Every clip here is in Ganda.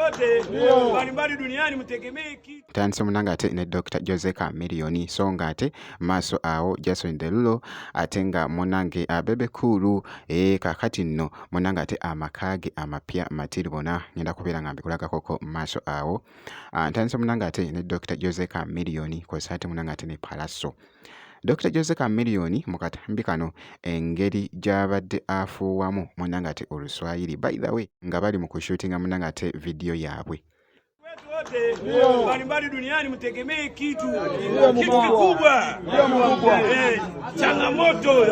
Wote mbalimbali duniani mtegemee kitu. Tandise munange ate ne Dr Jose Chameleone, so nga ate maaso awo Jason Derulo, ate nga munange Bebe Cool. Kaakati nno munange ate amaka ge amapya matiribona ngenda kubeera nga mbikulagakoko maaso awo. Ntandise munange ate ne Dr Jose Chameleone kw'ossa ate munange ate ne Pallaso. Dr Jose Chameleone mu katambi kano engeri gy'abadde afuuwamu munange ate Oluswayiri, by the way nga bali mu kushootinga munange ate vidiyo yaabwe. Wote mbalimbali duniani mtegemee kitu kitu kikubwa, changamoto.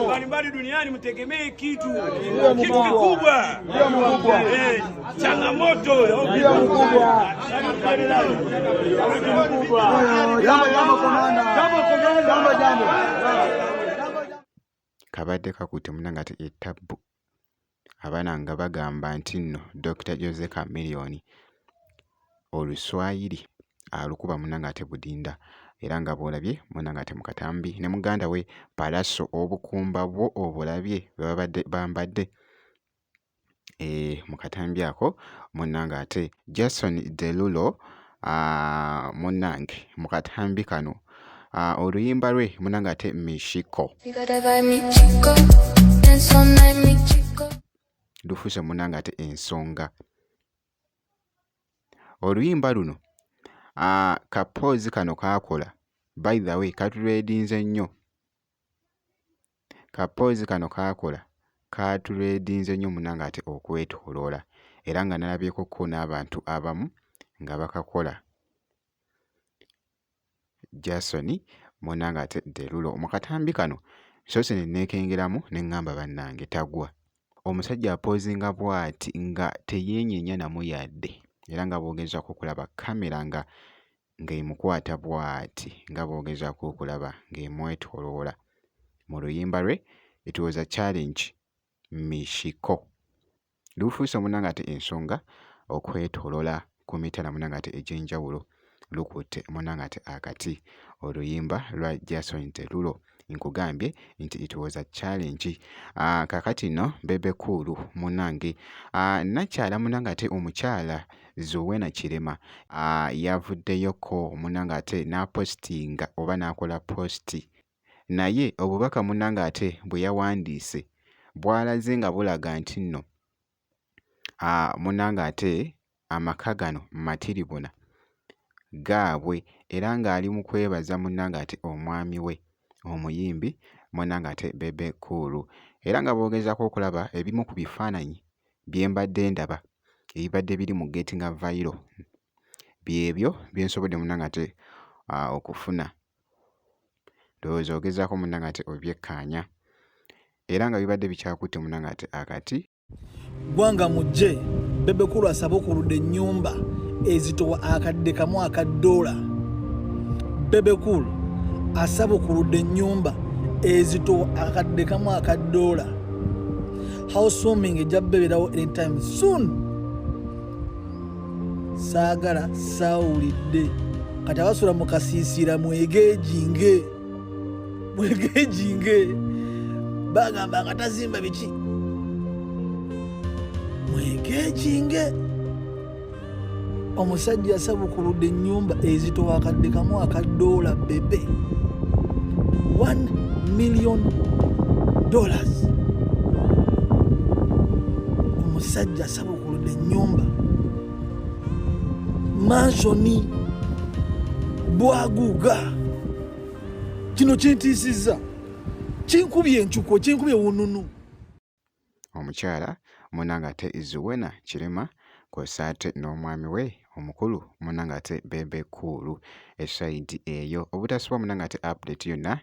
Mbalimbali duniani mtegemee kitu kitu kikubwa, changamoto. Kabadde kakutte munange ate ettabbu, abaana nga bagamba nti nno Dr Jose Chameleone Oluswayiri alukuba munange ate budinda, era nga bw'olabye munange ate mu katambi ne muganda we Pallaso obukumba bwo obulabye bwe babadde bambadde mu katambi ako. Munnange ate Jason Derulo, munnange mu katambi kano oluyimba lwe munnange ate Mishiko lufuuse munnange ate ensonga. Oluyimba luno ka pose kano kaakola, by the way katuleedinze nnyo. Ka pose kano kaakola katuleedinze nnyo munnange ate okwetooloola, era nga nalabyeko ko n'abantu abamu nga bakakola. Jason munnange ate Derulo mu katambi kano nsoose ne neekengeramu ne ŋŋamba bannange tagwa. Omusajja apozinga bw'ati nga teyeenyeenya namu yadde, era nga bw'ogezaako okulaba kamera nga ng'emukwata bw'ati, nga bw'ogezaako okulaba ng'emwetooloola mu luyimba lwe It Was a Challenge Mishiko. Lufuuse munnange ate ensonga okwetooloola ku mitala munnange ate egy'enjawulo, lukutte munnange ate akati oluyimba lwa Jason Derulo, nkugambye nti it was a challenge. Kaakati nno Bebe Cool munnange, nnakyala munnange ate omukyala Zuena Kirema yavuddeyoko munnange ate n'apositinga oba n'akola positi, naye obubaka munnange ate bwe yawandiise bw'alaze nga bulaga nti nno munnange ate amaka gano matiribona gaabwe, era ng'ali mu kwebaza munnange ate omwami we omuyimbi munnange ate Bebe Cool. Era nga bw'ogezaako okulaba ebimu ku bifaananyi bye mbadde ndaba ebibadde biri mu getting viral, byebyo bye nsobodde munnange ate okufuna. Ndowooza ogezaako munnange ate obyekkaanya, era nga bibadde bikyakutte munnange ate akati. Ggwanga mujje, Bebe Cool asabukuludde ennyumba ezitowa akadde kamu aka ddoola. Bebe Cool asabukuludde ennyumba ezitowa akadde kamu aka ddoola. Housewarming ejja bebeerawo anytime soon. Saagala saawulidde. Kati abasula mu kasiisira mwegeejinge, mwegeejinge. Bagamba nga tazimba biki, mwegeejinge. Omusajja asabukuludde ennyumba ezitowa akadde kamu aka ddoola. Bebe $1 million. Omusajja asabukuludde ennyumba, mansion bwaguuga. Kino kintiisizza, kinkubye encuko, kinkubye wununu. Omukyala munnange ate Zuena Kirema kw'ossa ate n'omwami we omukulu munnange ate Bebe Cool esayidi eyo. Obutasubwa munnange ate update yonna,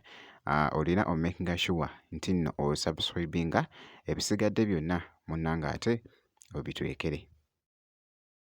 olina omakinga sure nti nno osubscribinga, ebisigadde byonna munnange ate obitwekere.